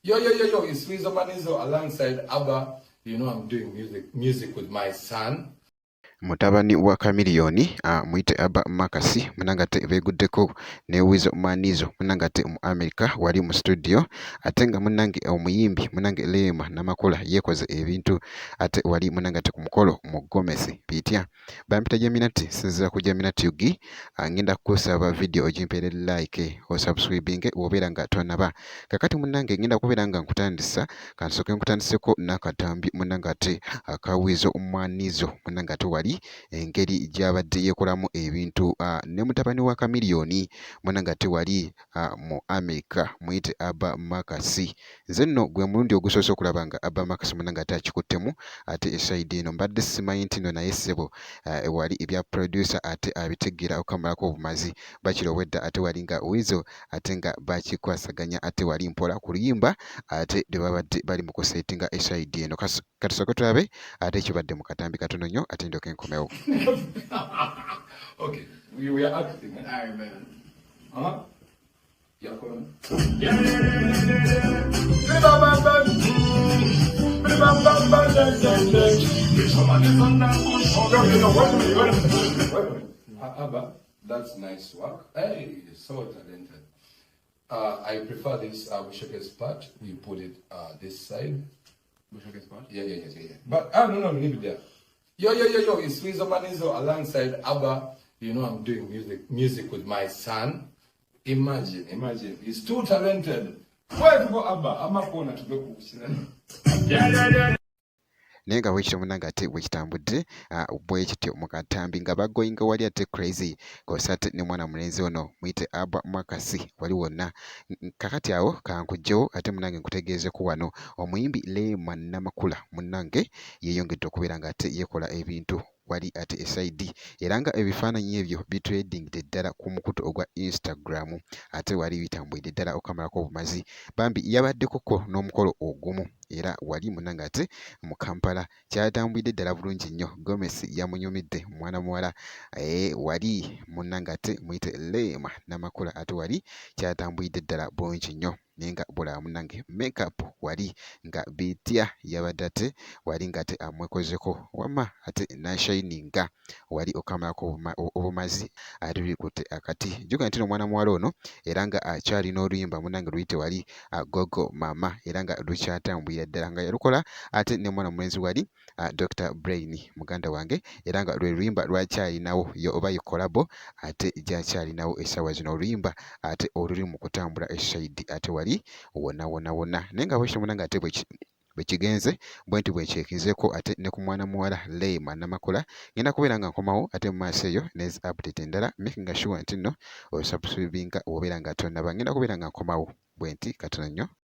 Yo, yo, yo, yo, it's Weasel Manizo alongside Abba. You know I'm doing music with my son. Mutabani wa Chameleone muyite Abba Marcus, munnange ate beeguddeko ne Weasel Manizo, munnange ate mu America wali mu studio, ate nga munnange omuyimbi munnange Rema Namakula yeekoze ebintu ate wali munnange ate ku mukolo mu Gomesi. Bitya? Bampita Jaminati, nsinziira ku Jaminati UG. Ngenda kukusaba video ogimpeere like, osubscribinge bw'obeera nga tonnaba. Kakati munnange ngenda kubeera nga nkutandisa, kansooke nkutandiseko n'akatambi munnange ate aka Weasel Manizo, munnange ate wali engeri gy'abadde yeekolamu ebintu ne mutabani wa Chameleone, munnange ate wali mu America, muyite Abba Marcus. Nze nno gwe mulundi ogusoose okulaba nga Abba Marcus munnange ate akikuttemu ate esayidi eno. Mbadde simanyi nti nno naye ssebo wali ebya producer ate abitegeera okukamalako obumazi. Bakira obwedda ate wali nga Weasel ate nga bakikwasaganya ate wali mpola ku luyimba ate lwe babadde bali mu kuseetinga esayidi eno. Katusooke tulabe ate ekibadde mu katambi katono nnyo ate ndyoke nkomewo. Okay, we are acting. Eh? All right, man. Huh? Yeah, come on. No, wait a minute, wait a minute, wait a minute. Abba, that's nice work. Hey, so talented. I prefer this Busheke's part. We put it this side. Busheke's part? Yeah. But no, leave it there. Yo, yo, yo, yo, it's Weasel Manizo alongside Abba. You know I'm doing music with my son. Imagine, imagine. He's too talented. Where to go, Abba? I'm up on to go. Yeah. Naye nga bwekityo munnange ate bwe kitambudde bwe kityo mu katambi nga bagoyinga wali ate crazy kw'ossa ate ne mwana mulenzi ono muyite Abba Marcus wali wonna. Kakati awo kankuggyewo ate munnange nkutegeezeeko wano omuyimbi Rema Namakula munnange yeeyongedde okubeera ng'ate yeekola ebintu wali ate esayidi, era nga ebifaananyi ebyo bitrendingidde ddala ku mukutu ogwa Instagram, ate wali bitambulidde ddala okukamalako obumazi. Bambi yabaddekoko n'omukolo ogumu era wali munnange ate mu Kampala, kyatambulidde ddala bulungi nnyo. Gomesi yamunyumidde mwana muwala wali munnange ate muyite Rema Namakula, ate wali kyatambulidde ddala bulungi nnyo. Naye nga bw'olaba munnange makeup wali nga bitya, yabadde ate wali ng'ate amwekozeko wamma ate n'ashayininga wali okukamalako obumazi ate bikutte akati. Jjukira nti nno omwana muwala ono era nga akyalina oluyimba munnange luyite wali Gogo Mama, era nga lukyatambulira ddala nga yalukola ate ne mwana mulenzi wali Dr Brain muganda wange, era nga lwe luyimba lwakyalinawo ye oba ye collabo ate gy'akyalinawo essaawa zino, oluyimba ate oluli mu kutambula esayidi ate wali wonna wonna wonna. Naye nga bwekityo munnange ate bwe kigenze bwe nti bwe nkyekinzeeko ate ne ku mwana muwala Rema Namakula. Ngenda kubeera nga nkomawo ate mu maaso eyo ne zi update endala, making sure nti nno osubscribinga bw'obeera nga tonnaba. Ngenda kubeera nga nkomawo bwe nti katono nnyo.